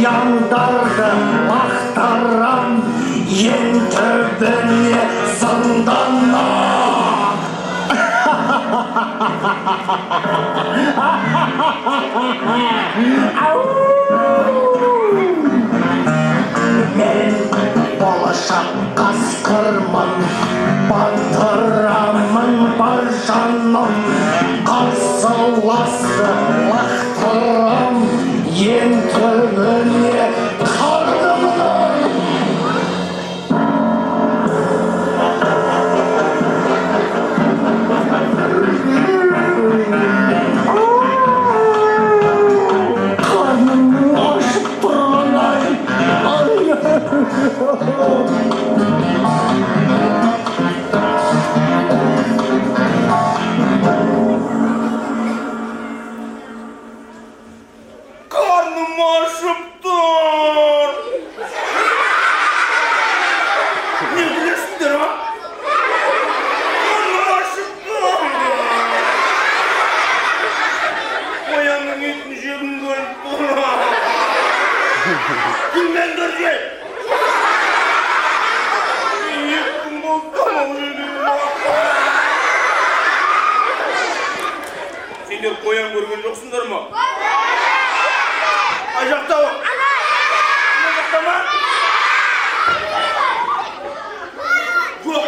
Қояндарды лақтырам ең түбіне, зынданға. Ау! Мен болашақ қасқырмын, батырамын бар жаным. Қарсыласты лақтырам ең түбіне қарнымның. Қарным ашып тұрған, ай, ай. Қарным ашып тұр. Не күлесіңдер, а? Қарным ашып тұр. Қоянның етін жегім келіп тұр. Күлмеңдер де. 2 күн болды тамақ жемей. Сендер қоян көрген жоқсыңдар ма? Қай жақта ол? Мына жақта ма? Жоқ.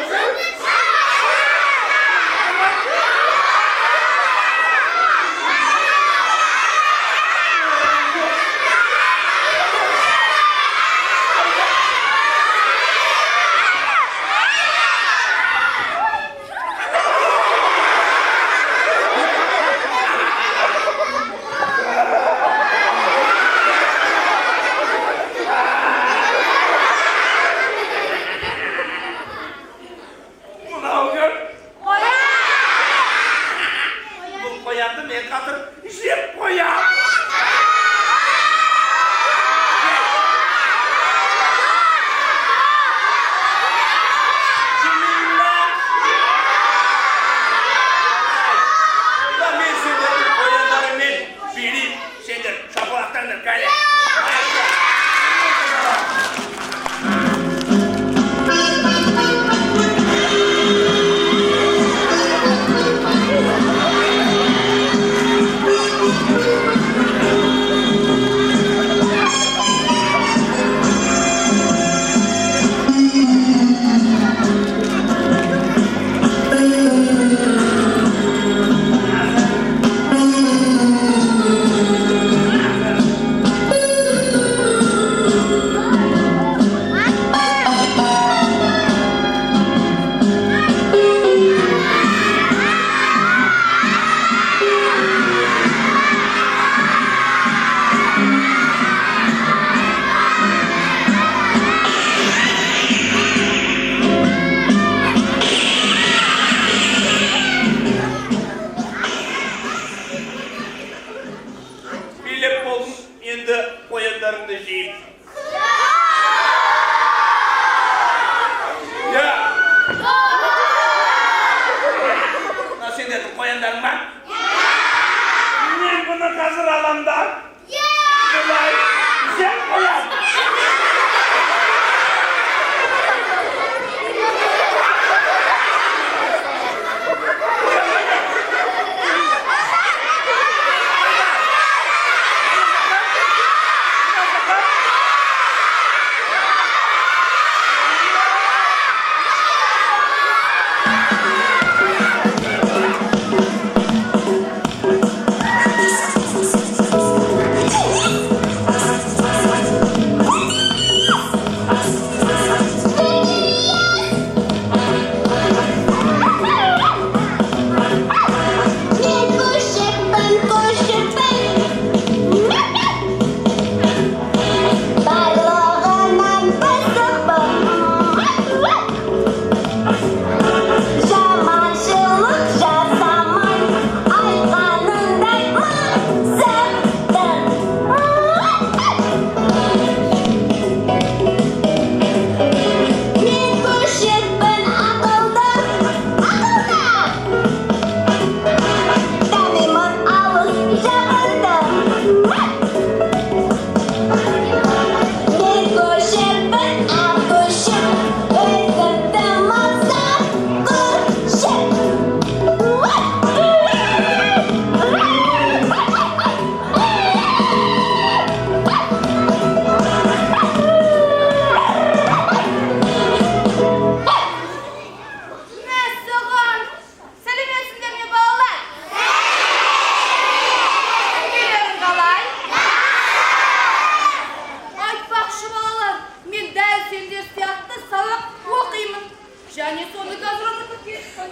сендер сияқты сабақ оқимын. Және соны қазір ұмытып кетіппін.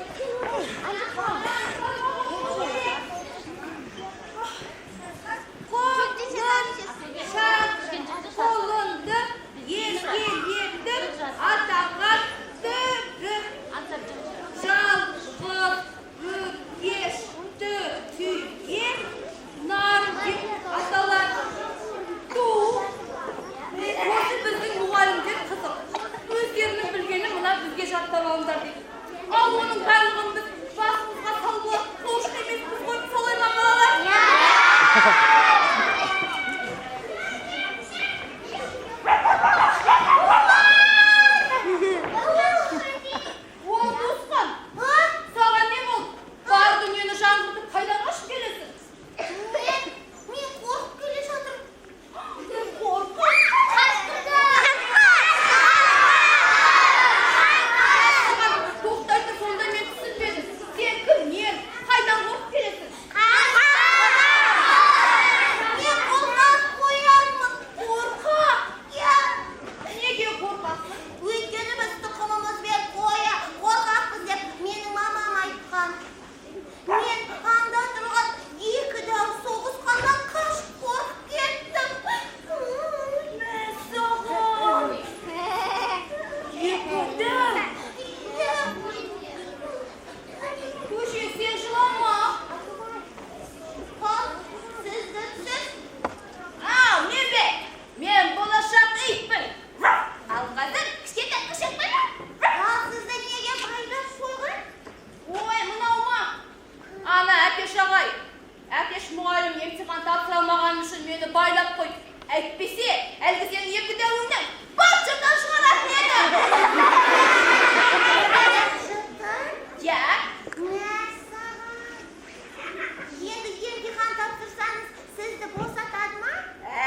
Қолынды еркелетіп атаған түрік. Жалғыз өркешті түйе нар деп аталады. Ту. Осы біздің мұғалімдер қызық. Өздерінің білгені мына бізге жаттап алыңдар дейді. Ал оның барлығын біз басымызға салып алып қауышты емеспіз ғой, солай ма, балалар? О, туысқан, саған не болды? Бар дүниені жаңғыртып қайдан қашып келесің? Мен қорқып келе жатырмын. Қорқып? Саған тоқтай тұр, сонда мен түсінбедім. Сен кімнен, қайдан қорқып келесің? Мен қорқақ қоянмын. Қорқақ? Иә. Неге қорқақсың? Өйткені біз тұқымымызбен қоя қорқақпыз деп менің мамам айтқан. Мен анда тұрған екі дәу соғысқаннан қашып қорқып кеттім. Мәссаған! Екі дәу! Иә. Көше, сен жылама. Ал сіз кімсіз? Ау, мен бе? Мен болашақ итпін. Ал қазір кішкентай күшікпін. Ал сізді неге байлап қойған? Ой, мынау ма? Ана әкеш ағай, әкеш мұғалім емтихан тапсыра алмағаным үшін мені байлап қойды. Әйтпесе, әлгі сенің екі дәуіңнен бат жыртан шығаратын еді. Жыртан? Иә. Мәссаған. Енді емтихан тапсырсаңыз, сізді босатады ма?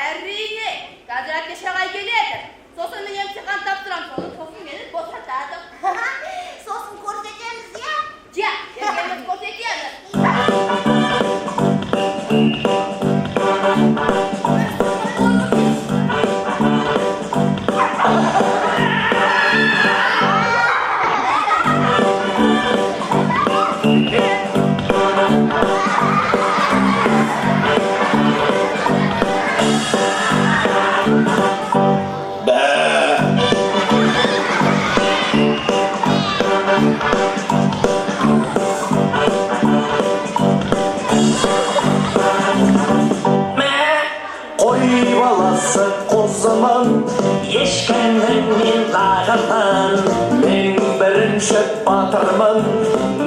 Әрине, қазір әкеш ағай келеді. Сосын мен емтихан тапсырамын, сосын мені босатады. Сосын көрсетеміз, иә? Иә, екеуміз көрсетеміз. Мә, қой баласы қозымын, ешкімнің мен лағымын. Мен бірінші батырмын,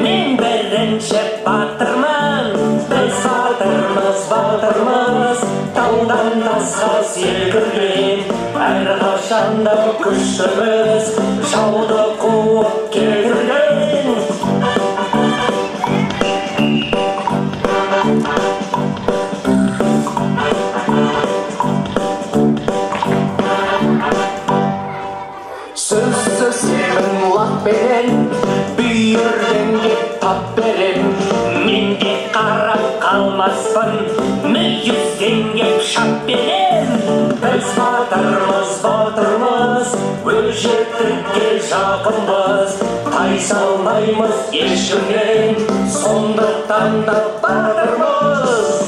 мен бірінші батырмын. Біз батырмыз, батырмыз, таудан тасқа секірген. Әрқашанда күштіміз, жауды қуып келтірген. Сөзсіз сенің лақпенен, бүйірден кеп тап берем. Мен де қарап қалмаспын, мүйізден кеп шап берем. Біз батырмыз, батырмыз, өжеттікке жақынбыз. Тайсалмаймыз ешкімнен, сондықтан да батырмыз.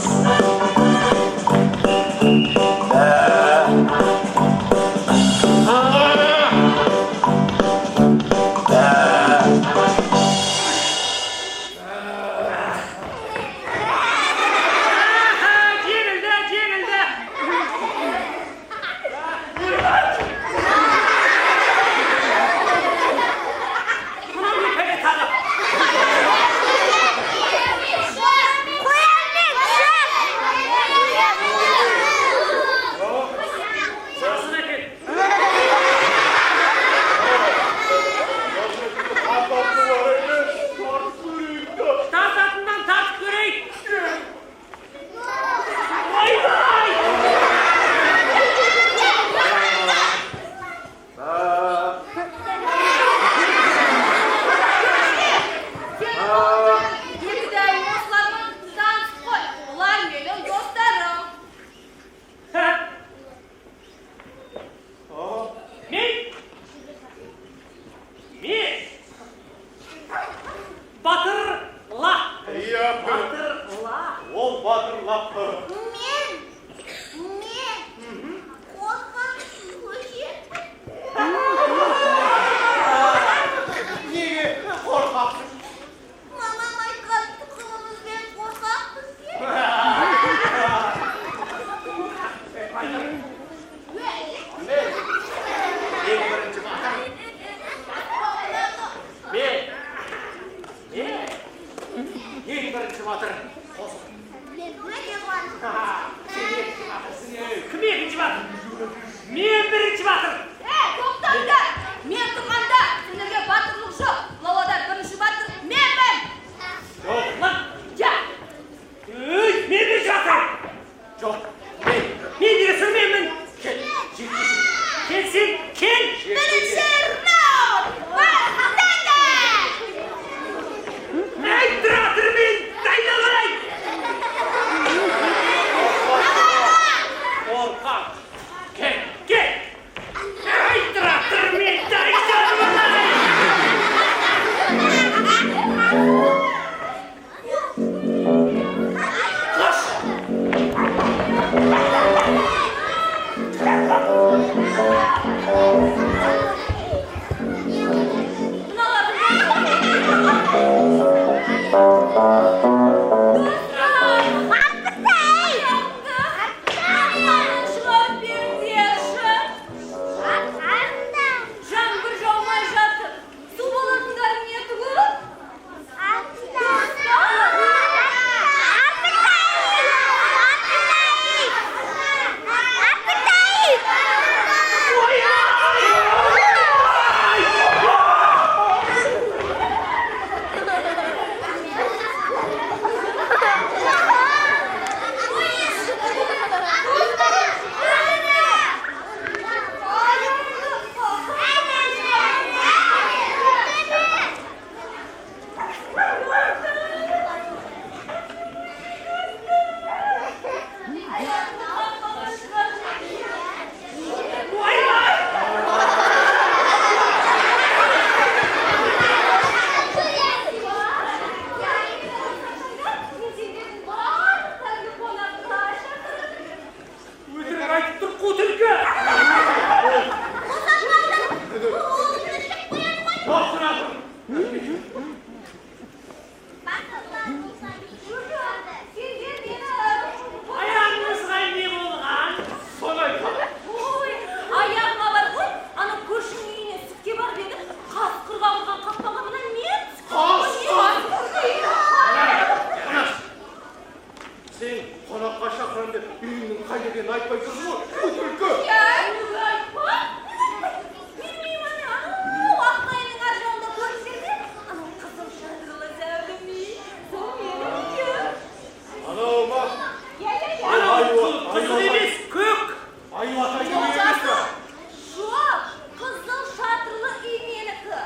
Жеңілді, жеңілді. Мынау не пәле тағы? Қоянның күші! десең, кел. Бірінші раунд басталды! Әй, тұра тұр, мен дайындалайын. Қорқақ, кел, кел. Әй, тұра тұр, мен дайындалайын. Қош. Мыналардың шығарып беріңдерші. Жаңбыр жаумай жатыр. Су болатындарың не түгіл? Ойбай! Мен сендердің барлықтарыңды қонаққа шақырдым. Өтірік айтып тұр, қу түлкі. Жоқ, тұра тұр. Сендер мені Аяғыңызға не болған? Соны айтқан. Ой, аяғыма бар ғой, анау көршінің үйіне сүтке барып едім, қасқырға ұрған қақпанға мына мен түсіп Қасқыр! Сен қонаққа шақырам деп үйіңнің қай екенін айтпай тұрсың ғой, қу түлкі. Менің үйім ана анау Ақтайының ар жағында, көрдіңдер ме? Анау қызыл шатырлы зәулім үй, сол менің үйім. Анау ма? Иә, иә, иә. Анау қызыл емес, көк. Аю атайтын үй емес пе? Жоқ, қызыл шатырлы үй менікі.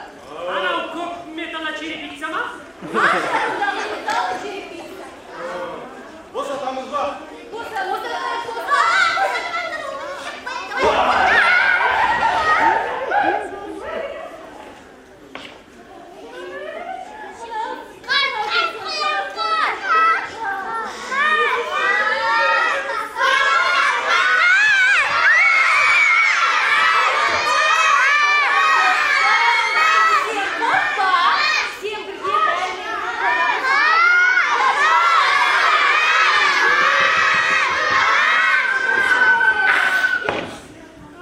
Анау көк металлочерепица ма? Ар жағындағы металлочерепица. Босатамыз ба? Боса, боса, боса. Сен қорықпа, сен бірге бәрімен қонаққа.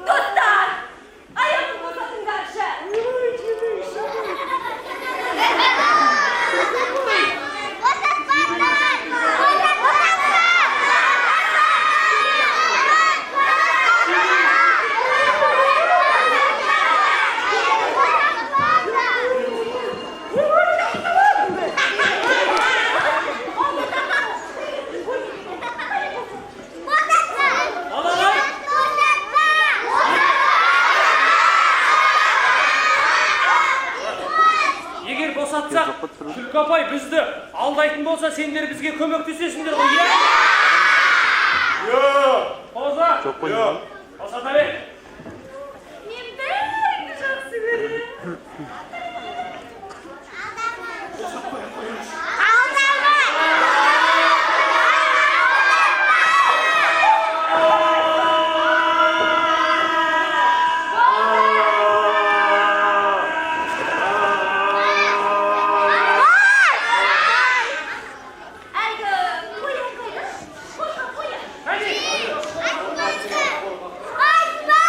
Достар, аяғын босатыңдаршы. Балалар, егер босатсақ, түлкі апай бізді алдайтын болса, сендер бізге көмектесесіңдер ғой, иә? Иә. Қоза, Иә. босата бер. Мен бәріңді жақсы көремін. Әлгі қоян қайда? Қорқақ қоян. Әне. Айтпа!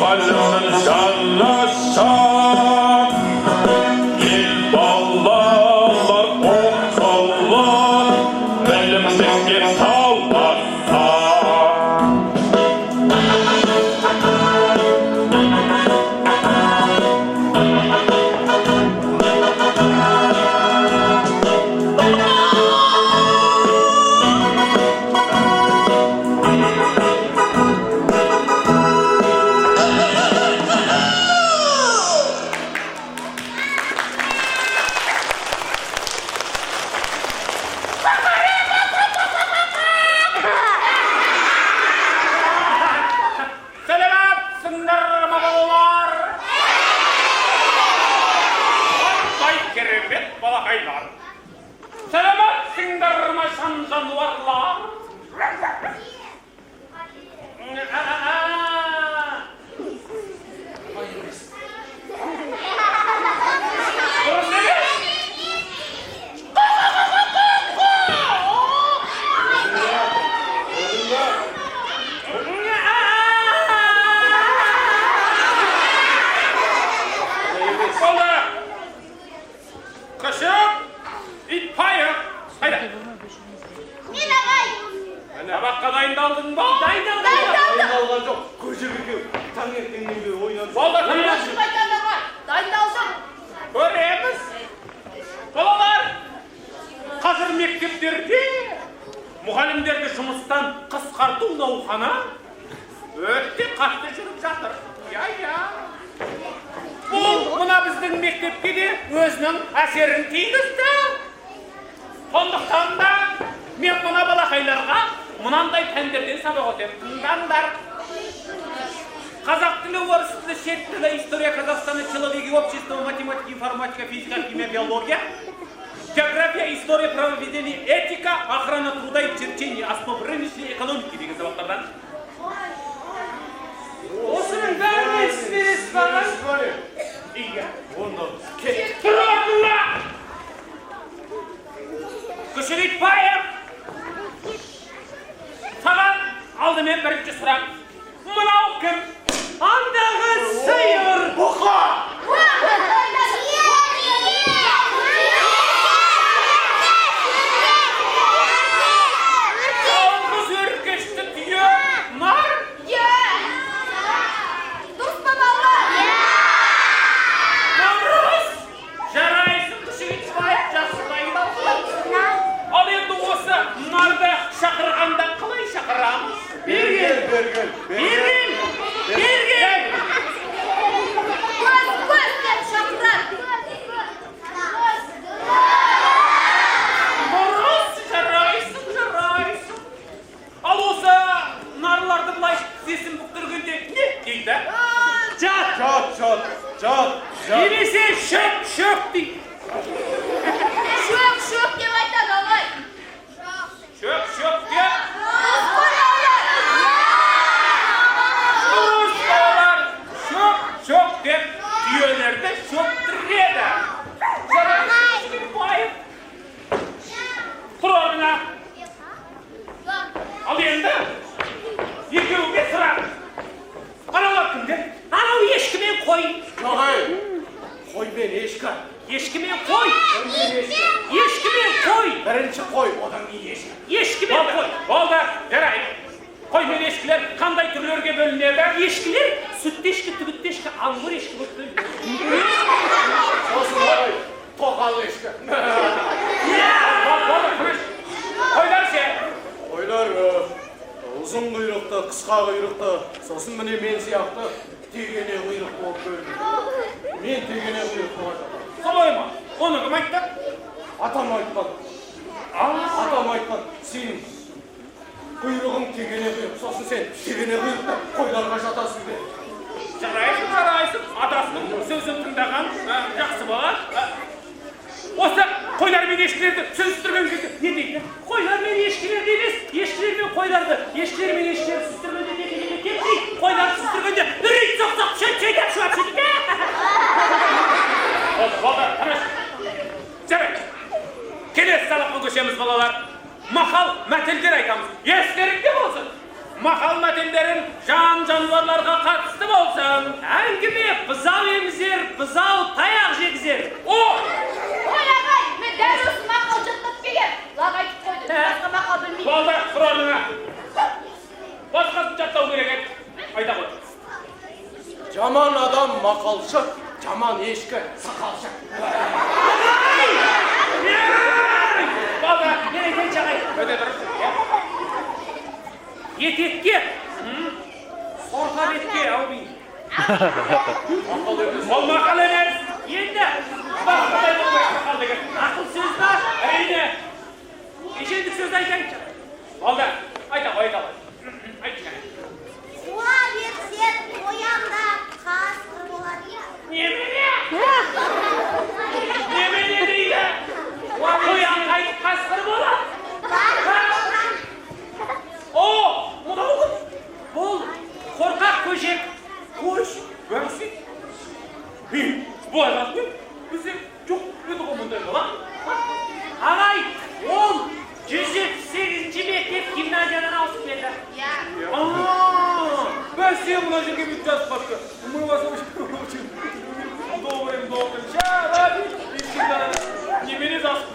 Мұғалімнің жаны шат. Ел балалар оқылы, білімдікке таласса. Сәлеметсіңдер ме, балалар? Қандай керемет балақайлар! Сәлеметсіңдер ме, жан жануарлар? Дұрыс емес. Болды. Күшік Итбаев қайда? Мен, ағай. Сабаққа дайындалдың ба? Дайындалған жоқ, көжек екеу таңертеңнен бері ойнап. Болды, тыңдашы. Айтады, ағай, дайындалдым. Көреміз. Балалар, қазір мектептерде мұғалімдерді жұмыстан қысқарту науқаны өте қатты жүріп жатыр. Иә, иә. Бұл мына біздің мектепке де өзінің әсерін тигізді. Сондықтан да мен мына балақайларға мынандай пәндерден сабақ өтемін. Тыңдаңдар. Қазақ тілі, орыс тілі, шет тілі, история Казахстана, человек и общество, математика, информатика, физика, химия, биология, география, история, правоведение, этика, охрана труда и черчение, основ рыночной экономики деген сабақтардан. Осының бәріне сіз бересіз бе, ағай? Иә. Онда біз кеттік. Тұр орныңа! Күшік Итбаев! Саған алдымен бірінші сұрақ. Мынау кім? Андағы сиыр. Бұқа! Жалғыз өркешті түйе нар? Иә. Дұрыс па, балалар? Дұрыс! Жарайсың, Күшік Итбаев, жақсы дайындалдың. Ал енді осы нарды шақырғанда қалай шақырамыз? Бергел, бергел. Бергел! Бергел! Көз, көз деп шақырады. Дұрыс, жарайсың, жарайсың. Ал осы нарларды былай тізесін бүктіргенде не дейді? Жат. Жат, жат, жат, жат. Немесе шөп, шөп дейді. Шөк, шөк деп айтады, ағай. Шөп, шөп деп. Дұрыс қой, балалар? Дұрыс, балалар. Шөп, шөп деп түйелерді шөптіреді. Жарайсың, Итбаев. Тұр орныңа. Ал енді екеуіңе сұрақ. Аналар кімдер? Анау ешкі мен қой. Жоқ, ей. Қой мен ешкі. Ешкі мен қой. Қой мен ешкі. Ешкі мен қой. Бірінші қой, одан кейін ешкі. Ешкі мен Болды, қой. болды, жарайды. Қой мен ешкілер қандай түрлерге бөлінеді? Ешкілер сүтті ешкі, түбітті ешкі, ангур ешкі болып бөлінеді. Сосын ағай, тоқал ешкі. Болды, тыныш. Қойлар ше? Қойлар ұзын құйрықты, қысқа құйрықты, сосын міне мен сияқты тегене құйрық болып бөлінеді. Мен тегене құйрықты жатамын. Солай ма? Оны кім айтты? Атам айтқан. Атам айтқан, сенің құйрығың тегене құйрық, сосын сен тегене құйрықты қойларға жатасың деп. Жарайсың, жарайсың. Атасының сөзін тыңдаған жақсы бала. Осы қойлар мен ешкілерді сүзістірген кезде не дейді? Қойлар мен ешкілерді емес, ешкілер мен қойларды. Ешкілер мен ешкілерді сүзістіргенде не дегенде кеп дейді. Қойларды сүзістіргенде үрейт соқ соқ шөт шөт шуап шөт. Болды, болды, тыныш. Жарайды. Келесі сабаққа көшеміз, балалар. Мақал мәтелдер айтамыз. Естеріңде болсын. Мақал мәтелдерің жан жануарларға қатысты болсын. Жаман адам мақалшы, жаман ешкі сақалшы. Балда, мен айтайыншы, ағай. Өте дұрыс. Иә. Етекке, сорқа бетке, әумин. Мақал емес. Ол мақал емес. Енді Басқадай болмайды мақал деген. Ақыл сөз ба? Әрине. Шешендік сөзді айтайыншы. Болды. Айта ғой, айта ғой. Айтшы кәне. Қуа берсең, қоян да қасқыр болады. Немене? Немене дейді? Қоян қайтып қасқыр болады? Қасқыр. О, мынау кім? Бұл қорқақ көжек. Қойшы, бәсе. Былай қарап қой. Бізде жоқ еді ғой мұндай бала. Ағай, ол 178-ші мектеп гимназиядан ауысып келді. Иә. Бәсе, мына жерге бүйтіп жазып қойыпты. Мы вас очень, очень добрым, добрым человеком. И всегда немене жазып.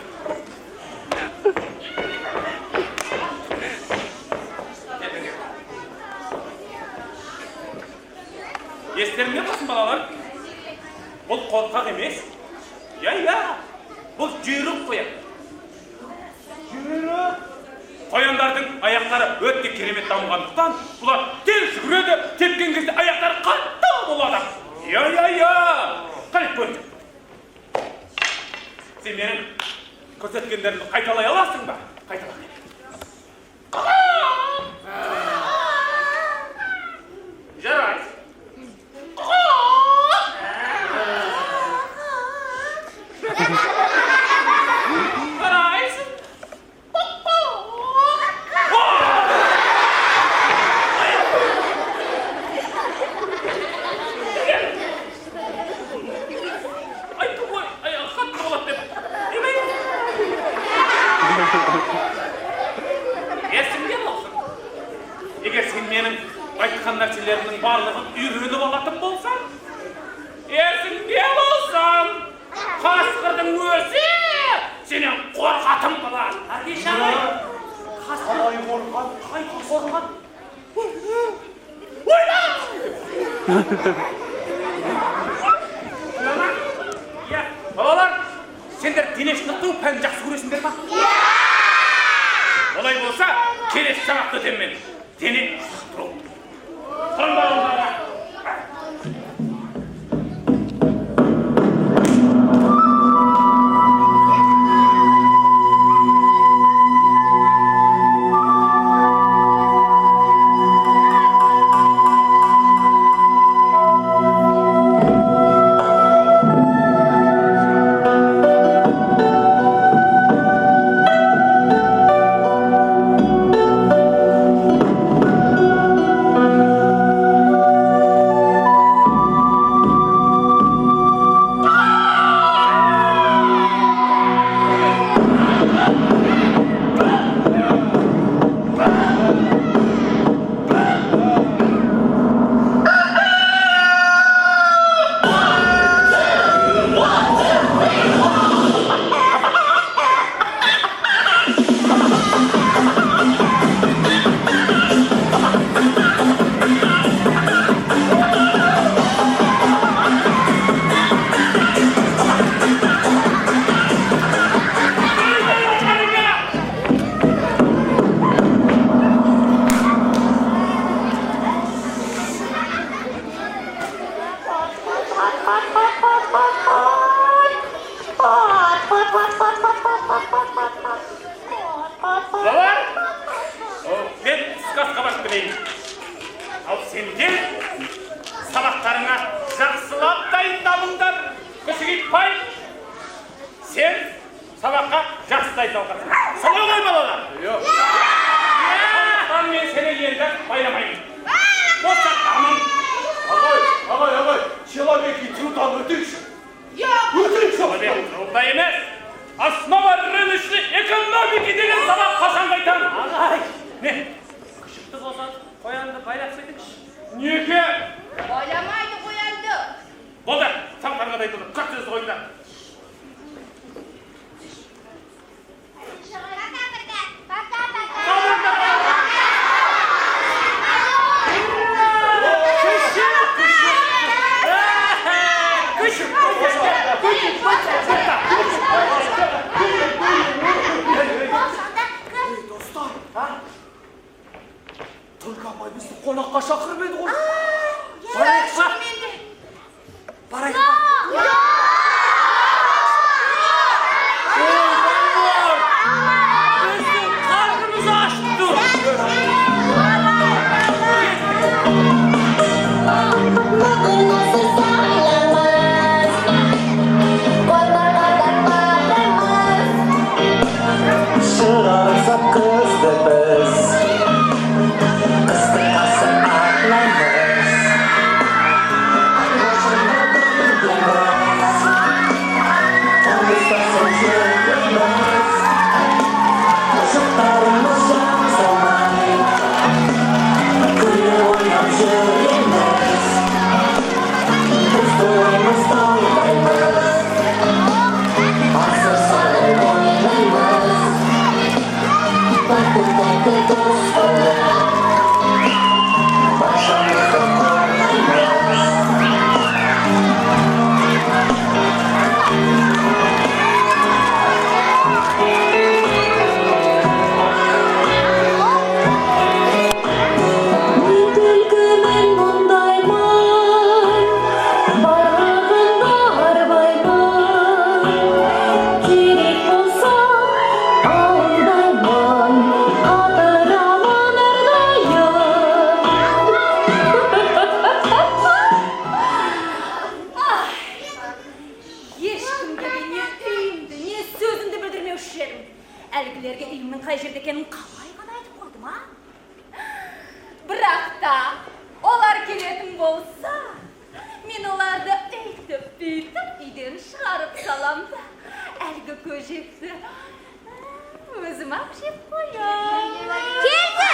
Естеріңде болсын, балалар. Бұл қорқақ емес. Иә, иә. Бұл жүйрік қоян. Жүйрік. Қояндардың аяқтары өте керемет дамығандықтан, бұлар тез жүгіреді, тепкен кезде аяқтары қатты болады. Иә, иә, иә. Қане, көрейік. Сен менің көрсеткендерімді қайталай аласың ба? Қайтала. Жарайды. Қарайсың. Айттым ғой, аяғы қатты болады деп. Неме? Есіңде болсын. Егер сен менің айтқан нәрселерімнің барлығын үйреніп алатын болсаң, есіңде болсын, қасқырдың өзі сенен қорқатын болады. Әкеш ағай, қасқыр Қалай қорқады? Қай қорқады? Ойла! Иә. Балалар, сендер дене шынықтыру пәнін жақсы көресіңдер ма? Олай болса, келесі сабақты өтемін мен. Дене шынықтыру. Тұрыңдар орындарыңа. Балалар, мен түскі асқа барып келейін. Ал сендер сабақтарыңа жақсылап дайындалыңдар. Күшік итбай, сен сабаққа жақсы дайындалғансың. Солай ғой, балалар? Иә. Сондықтан мен сені енді байламаймын. Босатамын. Ағай, ағай, ағай, человек и трудан өтейікші. Иә. Өтейікші. Человек труда емес. Основа рыночной экономики деген сабақ қашан қайтамын? Ағай, Не? күшікті босатып, қоянды байлап тастайыншы. Неге? Байламайды қоянды. Болды, сабақтарыңа дайындалыңдар. Көп сөз қойыңдар. Пока-пока. Күшік, күшік. Бүгін осы сайланбыз, қорларға тартпаймыз. Шығарсақ қызды біз, қыздың қасы аламыз. Жұптарымыз жақсылмай, күліп ойнап жүреміз. Біз тойымыз тойлаймыз, асыр салып ойнаймыз. Тәтті тәтті дос болып, баршамызды қорлаймыз. Мен түлкімін, мұндаймын, барлығын арбаймын. Керек болса алдаймын, қатырамын әрдайым. Ешкімге де не үйімді, не сөзімді білдірмеуші едім. Әлгілерге үйімнің қай жерде екенін қалай ғана айтып қойдым, а? Бірақ та олар келетін болса, мен оларды өйтіп бүйтіп үйден шығарып салам да, әлгі көжекті өзім ақ жеп қоямын. Келді!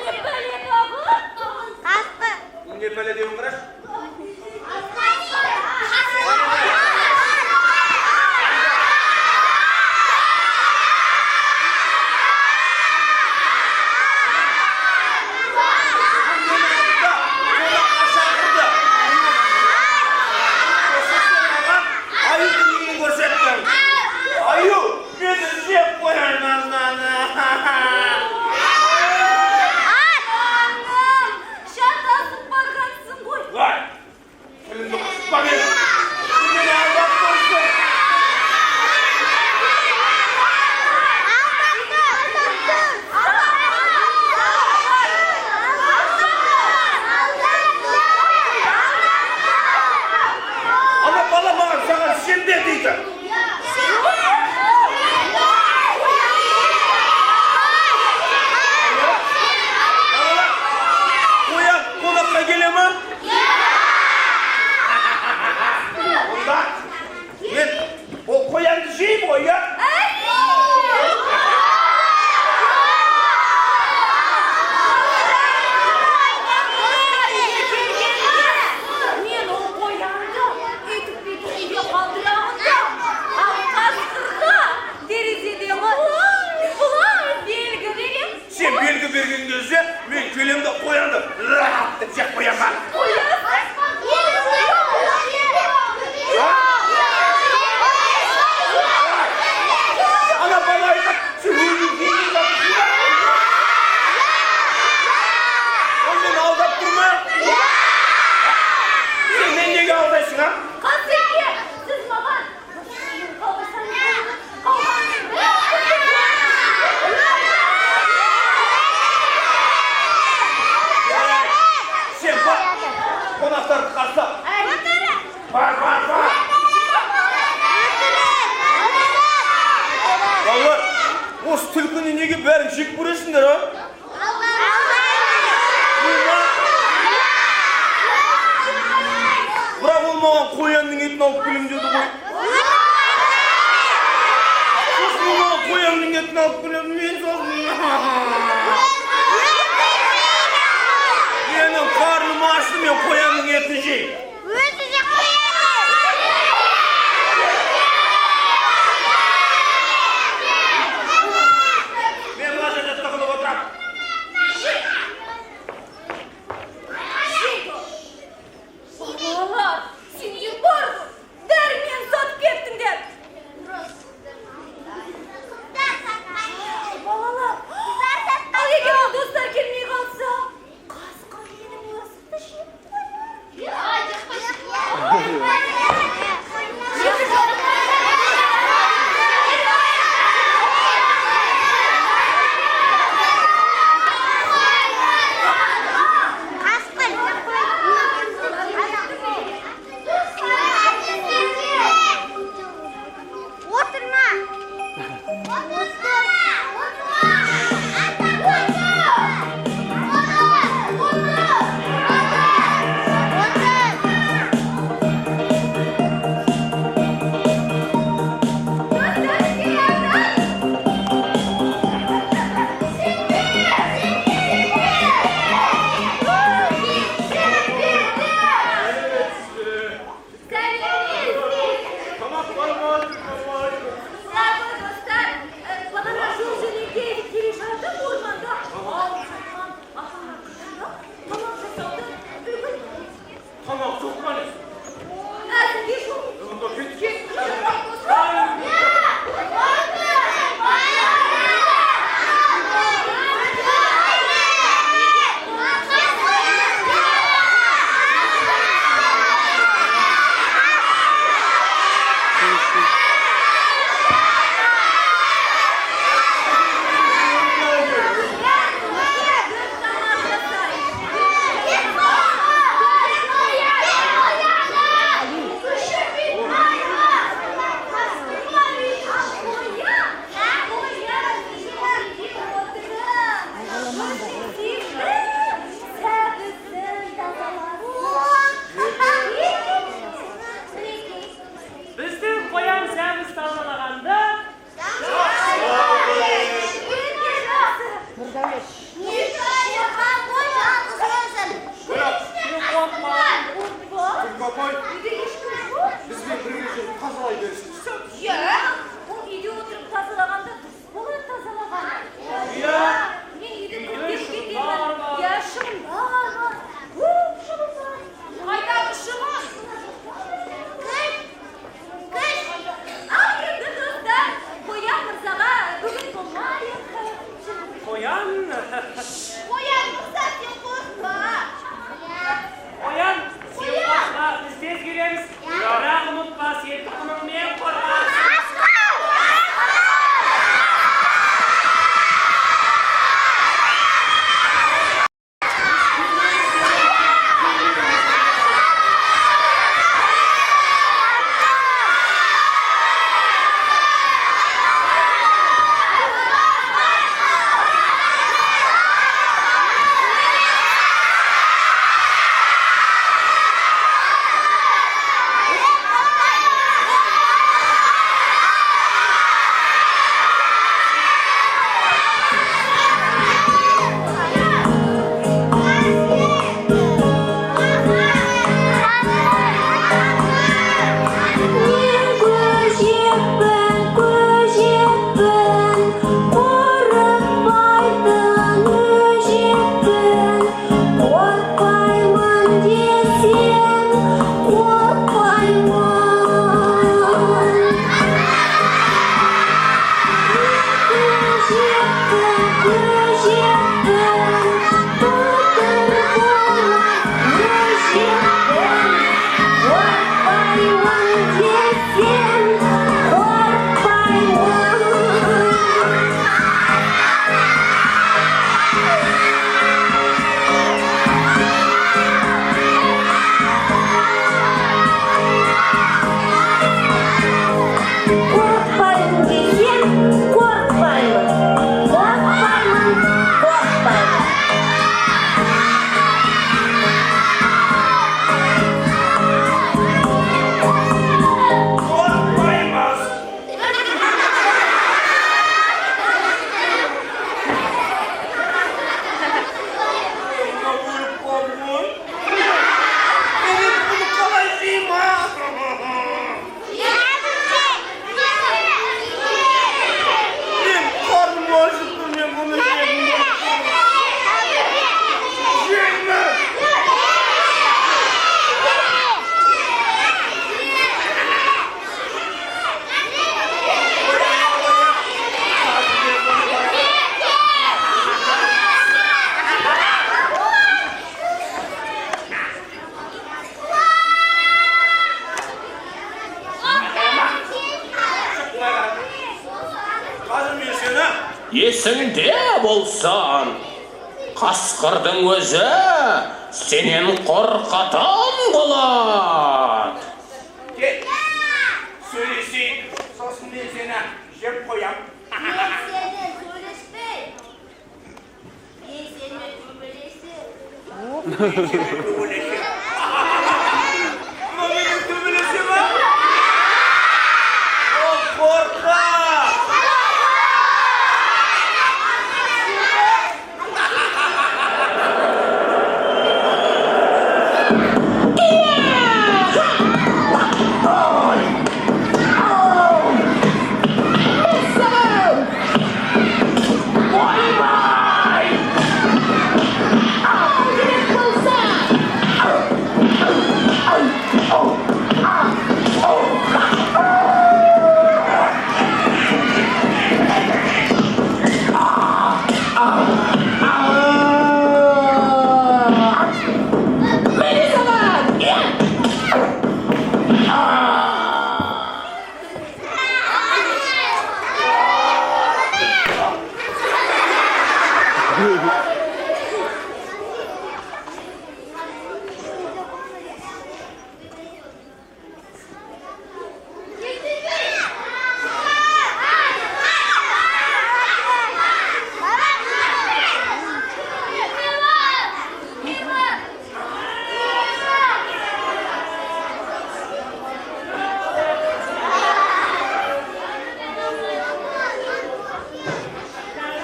Не бәле тағы? Қасқыр. Бұл не бәле деуін қарашы. Қонаққа шақырды. Сосын сен маған аюдың үйін көрсеттің. Аю мені жеп қояр. Анам, шатасып барғансың ғой. Лай, тілімді қыспа менің. Сен мені алдап тұрсың. Ана бала маған саған сенбе дейді. Балалар, қоян қонаққа келе ма? Онда мен ол қоянды жеймін ғой, иә? Мен ол қоянды өйтіп бүйтіп үйде қалдырамын да, ал қасқырға терезеден былай былай белгі беремін. Сен белгі берген кезде мен келемін де, қоянды лап деп жеп қоямын. Ана бала айтады, сен өзің жеген жатырсың ба? Ол мені алдап тұр ма? Сен мені неге алдайсың, а? Қасеке, сіз маған қалдырсаңыз, қалғанын. Сен бар, қонақтарды қарсы ал. Бар, бар, бар. Балалар, осы түлкіні неге бәрін жек көресіңдер, а? Ма? Бірақ ол маған қоянның етін алып келемін деді ғой. Сосын ол маған қоянның етін алып келемін, мен сосын. Менің қарным ашты, мен қоянның етін жеймін. Өзі жеп қояды. Мен мына жерде тығылып отырамын. Балалар, сендер бар ғой, дәрмен сатып кеттіңдер. Балалар, Қорқам ғой жалғыз өзім. Бірақ Сен қорықпа. Қорықпа. Түлкі апай Үйде ешкім жоқ. бізбен бірге жүріп тазалай берсін. Иә. Ол үйде отырып тазалағанда дұрыс болады тазалаған. Иә. Мен үйді Үйде көктеп шыбындар кетемін. бар. Иә, шыбындар бар. Көп шыбын бар. Қайдағы шыбын? Күш, күш. Ал енді достар, Қоян мырзаға бүгін болмайық. Қоян. Қоян мырза, сен қорықпа. Қоян, сен қорықпа, біз тез келеміз. Бірақ ұмытпа, сен тұқымыңмен қорқасың. Мен көжекпін, көжекпін, қорықпайтын өжекпін. Қорықпаймын десем, қорықпаймын. Көжекпін, көжекпін, батыр болар өжекпін. Қорықпаймын десем, қорықпаймын. Қорықпаймын десем, қорықпаймын. Қорықпаймын, қорықпаймын. Қорықпаймыз. Мына өліп қалдым ғой. Мен енді бұны қалай жеймін, а? Мен қарным ашып тұр, мен бұны жегім келіп тұр. Жеймін. Қазір мен сені Есіңде болсын, қасқырдың өзі сенен қорқатын болады. Кел, сөйлесейік, сосын мен сені жеп қоям. Мен сенімен сөйлеспей. Мен сенімен төбелесем. Төбелесем. Мынау менен төбелесе ма? Ол қорқақ.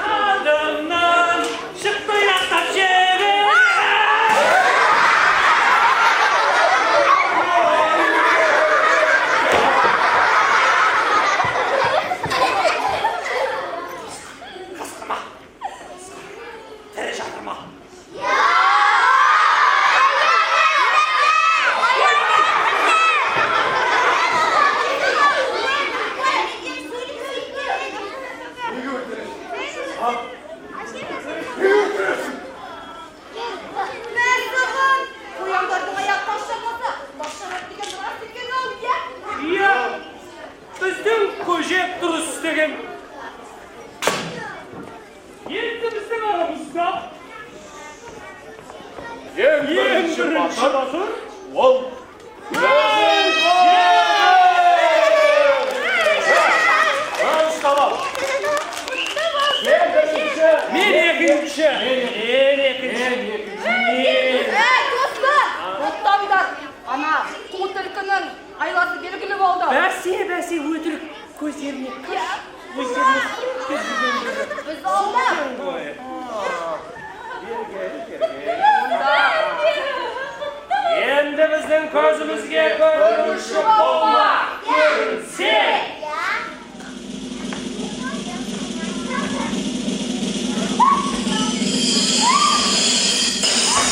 Адамнан тірі жатыр ма? Неге өлтіресің? А? Неге өлтіресің? Мәссаған! Қояндардың аяғы тас жармаса, бас жарады деген рас екен-ау, иә? Иә, біздің көжек дұрыс істеген. Енді біздің арамызда Ең ең бірінші бірінші батыр батыр ол өзің ғой. Мен бірінші. Мен екінші. Мен екінші. Мен. Әй, достар! Тоқтаңдар! Ана, қу түлкінің айласы белгілі болды. Бәсе, бәсе, өтірік көздеріне Иә. өздеріне деп жүргендері. Біз алдық. Ғой. Онда Енді біздің көзімізге көрінуші болма. Көрінсе.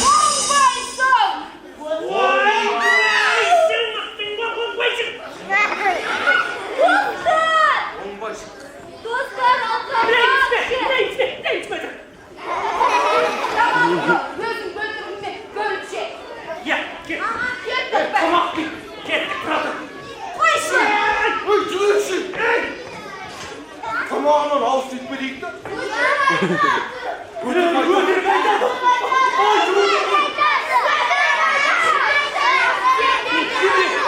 Оңбайсың! Ой, сен мықтың ба, оңбайсың. Достар! Оңбайсың. Достар, Ренжіме, алқаға! ренжіме, ренжіме. Тамағыңды өзің бөлтірігіңмен бөліп же. Иә, кет. Кеттік бе? Тамақ кет. Кеттік, тұра тұр. Қойшы! Ой, жіберші! Ей! Тамағынан ауыз тиіп кетейік та. Өтірік айтады. Ой, өтірік.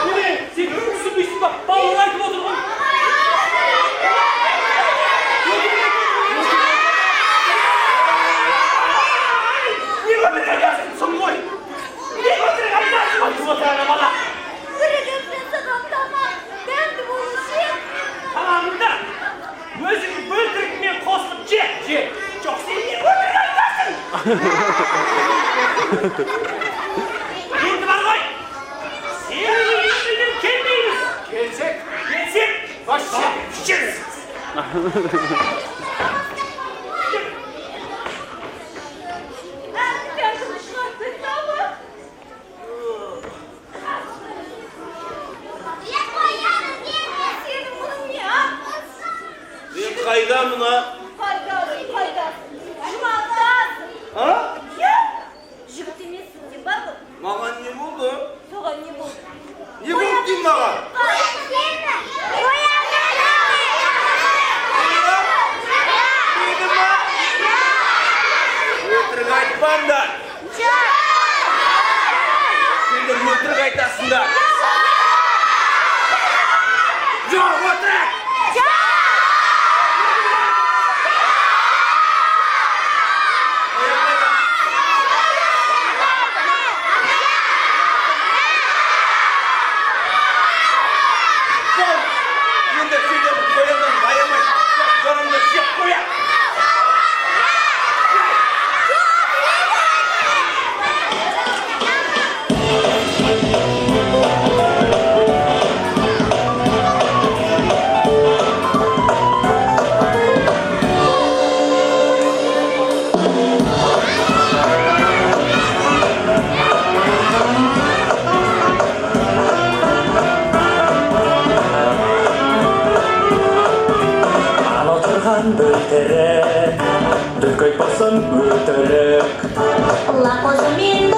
Неме, сен түсінбейсің ба? Балалар айтып отыр ғой. Не өтірік айтасың? Сұм ғой. Не өтірік айтасың? Айтып отыр ана бала. Бірігіп жасаған тамақ дәмді болушы еді. Тамағыңды өзің бөлтірігіңмен қосылып же. Же. Жоқ, сен не өтірік айтасың? Енді бар ғой. Сенің үйіңе мүлдем келмейміз. Келсек, Келсек, вообще. жеңіз. Әбден шығарды тамақ. Сенің мұның не, а? Мен қайдамын, а? Қайдасың, қайдасың? Жұмақтасың. А? Иә? Жігіт емессің сен бар ғой. Маған не болды? Саған не болды? Не болды деймін маған? Деді ма? Өтірік айтпаңдар. Сендер өтірік айтасыңдар. Жоқ, өтірік! Бол! Енді сендерді қояннан аямай, жанымды жеп қоям. Анау тұрған бөлтірік, дүрк айтпасын өтірік. Лақозы мен